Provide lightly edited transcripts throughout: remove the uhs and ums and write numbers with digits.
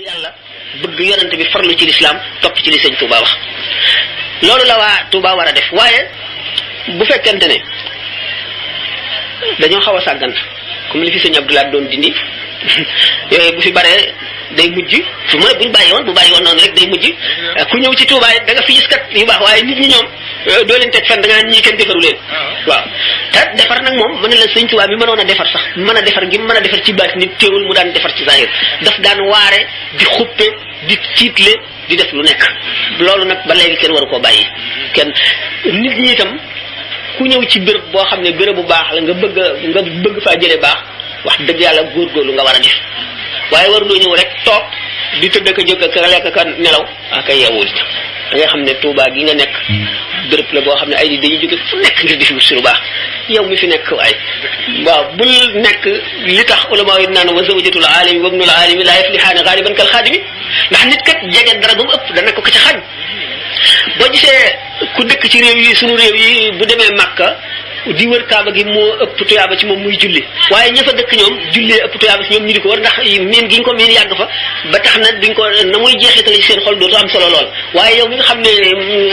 yàlla bëgg yonent bi farlu ci lislaam topp ci li sëñ Touba wax loolu la waa Touba war a def waaye bu fekkente ne dañoo xaw a sàggan comme li fi sëñ Abdoulaye doon dindi yooyu bu fi baree day mujj su ma ne buñ bàyyi woon noonu rek day mujj ku ñëw ci Touba da nga fi gis kat yu baax waaye nit ñi ñoom doo leen teg fan da ngaa ñii kenn defaru leen waaw te defar nag moom mën na la sëñ Touba bi mënoon a defar sax mën a defar gi mën a defar ci baat nit teewul mu daan defar ci zahir daf daan waare di xuppe di tiitle di def lu nekk loolu nag ba léegi kenn waru koo bàyyi kenn nit ñi itam ku ñëw ci béréb boo xam ne béréb bu baax la nga bëgg faa jëlee baax wax dëgg yàlla góorgóorlu nga war a def waaye waruloo ñëw rek toog di tëdd ka jóg ka lekk ka nelaw ak ay yeewul da nga xam ne Touba gi nga nekk béréb la boo xam ne ay di dañuy jóge fu nekk ngir di fi wut si lu baax yow mi fi nekk waaye waaw bul nekk li tax ulama yi naan wa zawjatul alimi wa ibnul alimi la yaflihaani ghaliban kal xaadimi ndax nit kat jege dara ba mu ëpp dana ko ca xañ boo gisee ku dëkk ci réew yi sunu réew yi bu demee Makka di wër kaaba gi moo ëpp tuyaaba ci moom muy julli waaye ña fa dëkk ñoom jullee ëpp tuyaaba ci ñoom ñu di ko war ndax miin gi ñu ko miin yàgg fa ba tax na duñ ko na muy jeexitale ci seen xol dootu am solo lool waaye yow mi nga xam ne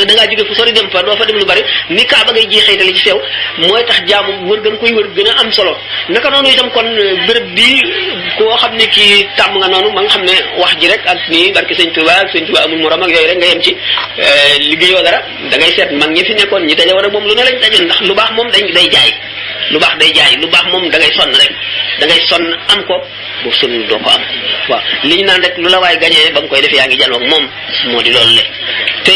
da ngaa jóge fu sori dem fa doo fa dem lu bari ni kaaba ngay jeexitale ci sew mooy tax jaamu wër gën koy wër gën a am solo naka noonu itam kon béréb bi koo xam ne kii tàmm nga noonu ma nga xam ne wax ji rek ak nii barke sëñ Touba ak sëñ Touba amul morom ak yooyu rek nga yem ci liggéeyoo dara da ngay seet mag ñi fi nekkoon ñi daje war ak moom lu ne lañ dajoon ndax lu baax moom day jaay lu baax day jaay lu baax moom da ngay sonn rek da ngay sonn am ko boo sonn doo ko am waaw li ñu naan rek lu la waay gañee ba nga koy def yaa ngi janoog moom moo di loolu le te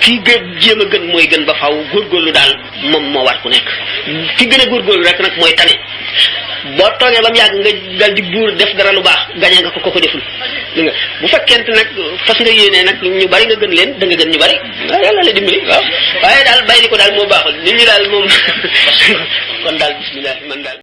kii jéem a gën mooy gën ba faw góorgóorlu daal moom moo war ku nekk ki gën a góorgóorlu rek nag mooy tane boo toogee ba mu yàgg nga dal di buur def dara lu baax gañee nga ko deful li nga bu fekkente nag fas nga yéenee nag ñu bari nga gën leen da nga gën ñu bari waaw yàlla la dimbali waaw waaye daal bàyyi ko daal moo baaxul nit ñi daal moom kon daal bismillah man daal